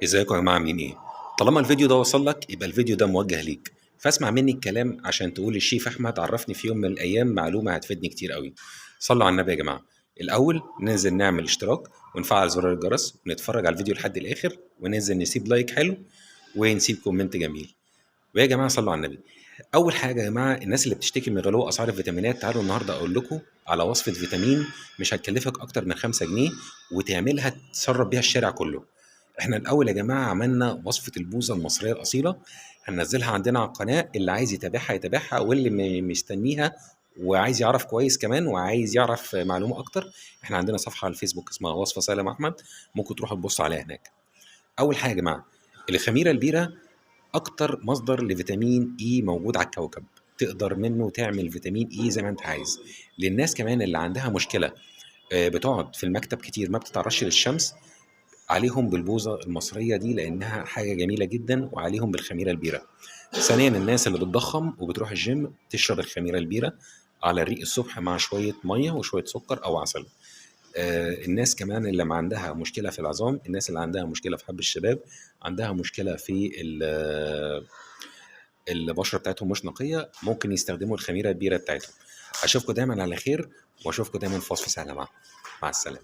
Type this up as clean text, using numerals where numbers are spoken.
ازيكم يا جماعة، عاملين ايه؟ طالما الفيديو ده وصل لك يبقى الفيديو ده موجه ليك، فاسمع مني الكلام عشان تقول الشيف احمد عرفني في يوم من الايام معلومة هتفيدني كتير قوي. صلوا على النبي يا جماعة. الاول ننزل نعمل اشتراك ونفعل زرار الجرس ونتفرج على الفيديو لحد الاخر وننزل نسيب like حلو ونسيب comment جميل. ويا جماعة صلوا على النبي. اول حاجة يا جماعة، الناس اللي بتشتكي من غلو اسعار الفيتامينات، تعالوا النهارده اقول لكم على وصفه فيتامين مش هتكلفك اكتر من 5 جنيه وتعملها تسرب بيها الشارع كله. احنا الاول يا جماعة عملنا وصفه البوزه المصرية الاصيلة، هننزلها عندنا على القناة، اللي عايز يتابعها يتابعها، واللي مستنيها وعايز يعرف كويس كمان وعايز يعرف معلومة اكتر، احنا عندنا صفحة على الفيسبوك اسمها وصفه سهلة مع احمد، ممكن تروحوا تبصوا عليها هناك. اول حاجة يا جماعة، الخميره البيره اكتر مصدر لفيتامين E موجود على الكوكب، تقدر منه تعمل فيتامين E زي ما انت عايز. للناس كمان اللي عندها مشكلة، بتقعد في المكتب كتير ما بتتعرضش للشمس، عليهم بالبوزه المصرية دي لانها حاجة جميلة جدا، وعليهم بالخميره البيره. ثانيا، الناس اللي بتضخم وبتروح الجيم تشرب الخميره البيره على الريق الصبح مع شوية مية وشوية سكر او عسل. الناس كمان اللي ما عندها مشكلة في العظام، الناس اللي عندها مشكلة في حب الشباب، عندها مشكلة في البشرة بتاعتهم مش نقية، ممكن يستخدموا الخميره البيره بتاعتهم. اشوفكم دايما على خير، واشوفكم دايما في وصفه سهلة. مع السلامة.